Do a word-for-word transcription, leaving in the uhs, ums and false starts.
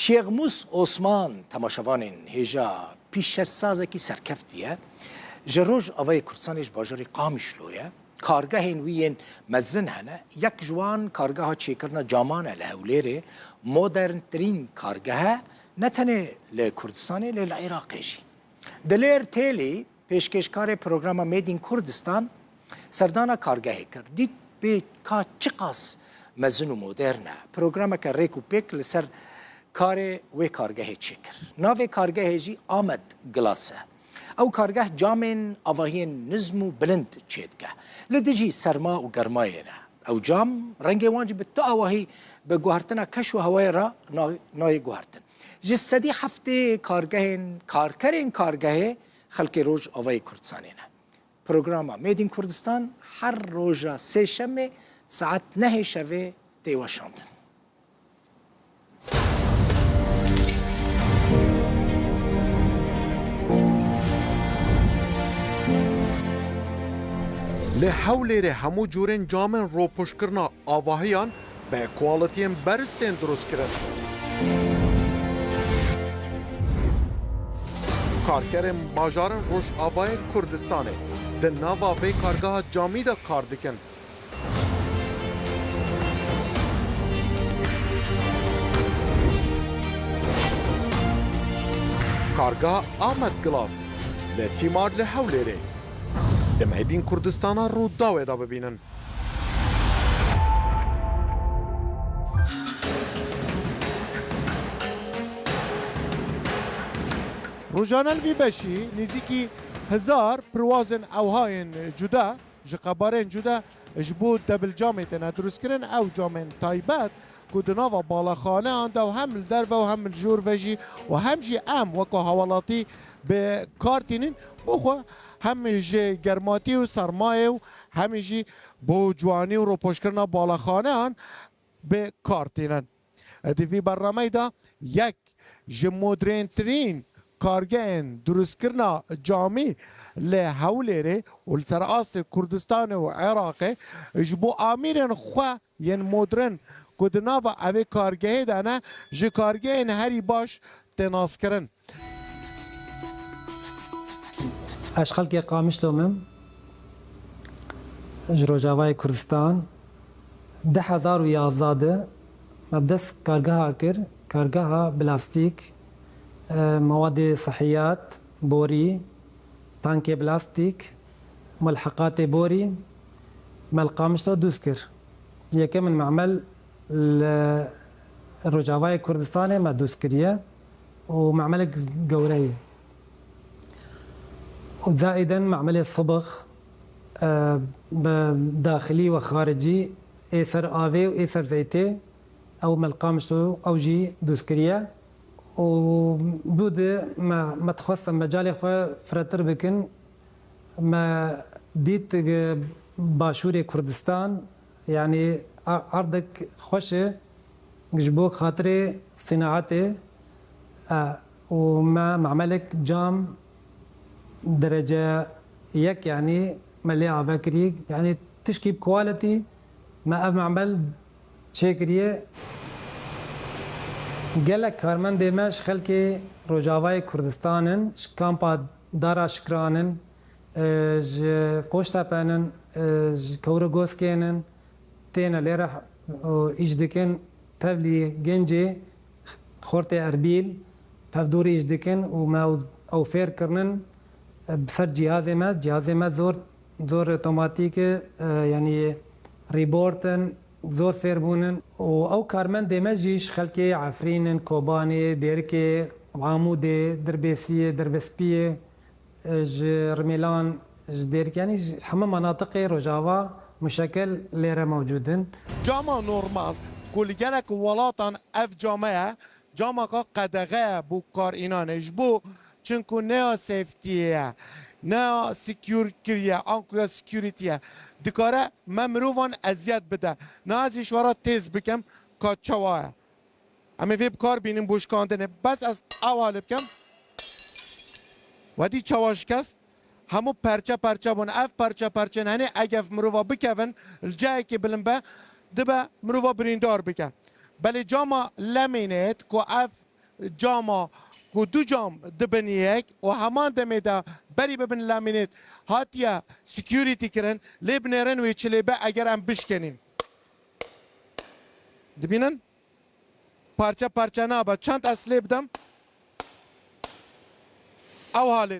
Şêxmûs Osman, temaşevanên hêja pîşesazekî serkeftî ye. Ji Rojavayê Kurdistanê ji bajarê Qamişlo ye. Kargehên wî yên mezin hene. Yek ji wan kargeha çêkirina caman e li Hewlêrê. Moderntirîn kargeh e, ne tenê li Kurdistanê, lê li Iraqê jî. Dilêr Têlî, pêşkêşkarê programa Made in Kurdistan, serdana kargehê kir. Dît bê ka çiqas mezin û modern e. Programeke rêk û pêk li ser karê wê kargehê çêkir. Navê kargehê jî Ahmed Glass e. Ew kargeh camên avahiyên nizm û bilind çêdike. Li dijî serma û germayê ne. Ew cam rengê wan jî bi tu awahî bi guhertina keş û hewayê re na-, nayê guhertin. Ji sedî heftê kargehên, karkerên kargehê xelkê Rojavayê Kurdistanê ne. Programa Made in Kurdistan her roja sêşemê saet nehê şevê tê weşandin. Li Hewlêrê hemû cûrên camên ropuşkirina avahiyan bi quality-yên berz tên dirustkirin. Karkerên bajarên Rojavayê Kurdistanê di nava vê kargeha camî de kar dikin. Kargeha Ahmet Glass li Tîmar li Hewlêrê. Di Made in Kurdistana Rûdawê de bibînin. Rojane li vî beşî nêzîkî hezar pirwazên ewhayên cuda, ji qebarên cuda ji bo debilcamê têne dirustkirin. Ew camên taybet ku di nava balaxaneyan de û hem li derve û hem li jor ve jî û hem jî em weko hewalatî bi kar tînin, bo xwe hem ji germatî û sermayê û hem jî bo ciwanî û ropoşkirina balaxaneyan bi kar tînin. Di vî bernameyê de yek ji moderntirîn kargehên dirustkirina camî li Hewlêrê û li ser astê Kurdistanê û Iraqê ji bo amîrên xwe yên modern ku di nava evê kargehê de ne, ji kargehên herî baş tê naskirin. Ez xelkê Qamişlo me, ji Rojavayê Kurdistan. Di hezar û yazdeh de me bi dest kargeha kir, kargeha plastîk, e, mewadê sihiyat, borî, tankê plastîk, mulhiqatê borî, me li Qamişlo dûst kir. Yekemin memel li Rojavayê Kurdistanê me dûst kiriye û memelek gewre ye. Û zaîden memelê Sibix, e, bi daxilî we xaricî ê ser avê û ê ser zeytê, ew me li Qamişlo ew jî dûst kiriye. Û dû di me, me dixwest em mecalê xwe firehtir bikin. Me dît, e, başûrê Kurdistan, yanî a-, erdek xweş e ji bo xatirê sînaetê, e, û me memelek cam derece yek, yanî me lê ave kirî, yanî tişkî bi quality me ev memel çêkiriye. Gelek karmendê me ji xelkê Rojavayê Kurdistan in, ji kampa Dara Şikran in, e, ji Qoştepen in, e, ji Kewrogozkên in, têne lêre, e, îş dikin, tevlî gencê xortê Erbîl, tevdûrî îş dikin û me ew, ew fêr kirinin, e, bi ser cihazê me, cihazê me zor, zor otomatîk e, e, yanî rîbort in, zor fêr bûnin û ew karmendê me jî ji xelkê Efrîn in, Kobanê, Dêrikê, Amûdê, Dirbêsiyê, Dirbêspiyê, ji Rimêlan, ji Dêrikê, yanî ji hemû menatiqê Rojava muşekel lêre mewcûd in. Cama normal ku li gelek welatan ev came ye, camaka qedexe ye bo karînanê, ji bo, çinku ne ya safety ye, ne ya secure kiriye, anku ya security ye. Dikare me mirovan eziyet bide. Niha ez ê ji we re test bikim ka çawa ye. Em ê vê bi kar bînin bo şikandinê. Bes ez ew hale bikim. Wedî çawa şikest? Hemû perçe perçe bûn. Ev perçe perçe ne. Henê egev mirova bikevin, li cihekê bilind be, dibe mirova birîndar bike. Belê cama laminate ku ev cama ku du cam dibin yek û heman demê de berî bibin lamînêt hatiye security kirin, lê binêrin wê çi lê be eger em bişkenîn. Dibînin? Parçe parçe nabe. Çend ez lê bidem? Ew halê.